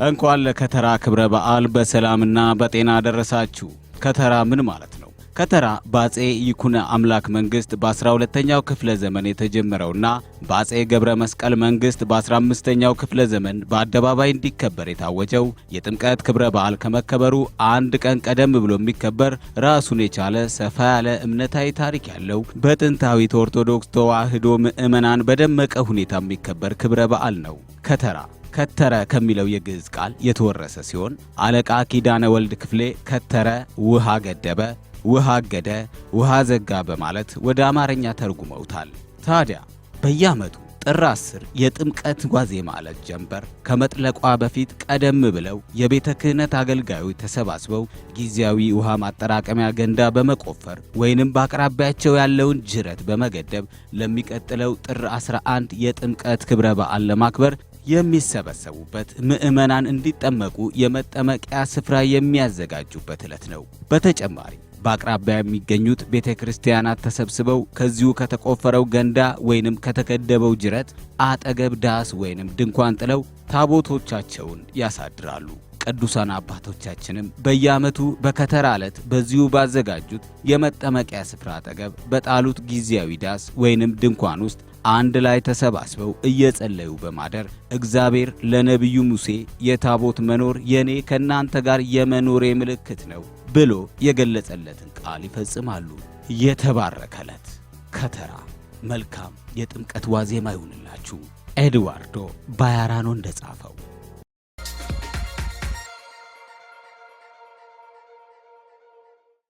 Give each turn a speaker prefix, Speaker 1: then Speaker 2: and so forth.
Speaker 1: እንኳን ለከተራ ክብረ በዓል በሰላምና በጤና ደረሳችሁ። ከተራ ምን ማለት ነው? ከተራ በአፄ ይኩነ አምላክ መንግስት በ12ኛው ክፍለ ዘመን የተጀመረውና በአፄ ገብረ መስቀል መንግስት በ15ኛው ክፍለ ዘመን በአደባባይ እንዲከበር የታወጀው የጥምቀት ክብረ በዓል ከመከበሩ አንድ ቀን ቀደም ብሎ የሚከበር ራሱን የቻለ ሰፋ ያለ እምነታዊ ታሪክ ያለው በጥንታዊት ኦርቶዶክስ ተዋሕዶ ምዕመናን በደመቀ ሁኔታ የሚከበር ክብረ በዓል ነው። ከተራ ከተረ ከሚለው የግዕዝ ቃል የተወረሰ ሲሆን አለቃ ኪዳነ ወልድ ክፍሌ ከተረ ውሃ ገደበ፣ ውሃ አገደ፣ ውሃ ዘጋ በማለት ወደ አማርኛ ተርጉመውታል። ታዲያ በየዓመቱ ጥር 10 የጥምቀት ዋዜማ ዕለት ጀንበር ከመጥለቋ በፊት ቀደም ብለው የቤተ ክህነት አገልጋዮች ተሰባስበው ጊዜያዊ ውሃ ማጠራቀሚያ ገንዳ በመቆፈር ወይንም በአቅራቢያቸው ያለውን ጅረት በመገደብ ለሚቀጥለው ጥር 11 የጥምቀት ክብረ በዓል ለማክበር የሚሰበሰቡበት፣ ምዕመናን እንዲጠመቁ የመጠመቂያ ስፍራ የሚያዘጋጁበት ዕለት ነው። በተጨማሪ በአቅራቢያ የሚገኙት ቤተ ክርስቲያናት ተሰብስበው ከዚሁ ከተቆፈረው ገንዳ ወይንም ከተገደበው ጅረት አጠገብ ዳስ ወይንም ድንኳን ጥለው ታቦቶቻቸውን ያሳድራሉ። ቅዱሳን አባቶቻችንም በየዓመቱ በከተራ ዕለት በዚሁ ባዘጋጁት የመጠመቂያ ስፍራ አጠገብ በጣሉት ጊዜያዊ ዳስ ወይንም ድንኳን ውስጥ አንድ ላይ ተሰባስበው እየጸለዩ በማደር እግዚአብሔር ለነቢዩ ሙሴ "የታቦት መኖር የኔ ከእናንተ ጋር የመኖሬ ምልክት ነው" ብሎ የገለጸለትን ቃል ይፈጽማሉ። የተባረከ ዕለት ከተራ። መልካም የጥምቀት ዋዜማ ይሁንላችሁ። ኤድዋርዶ ባያራኖ እንደጻፈው።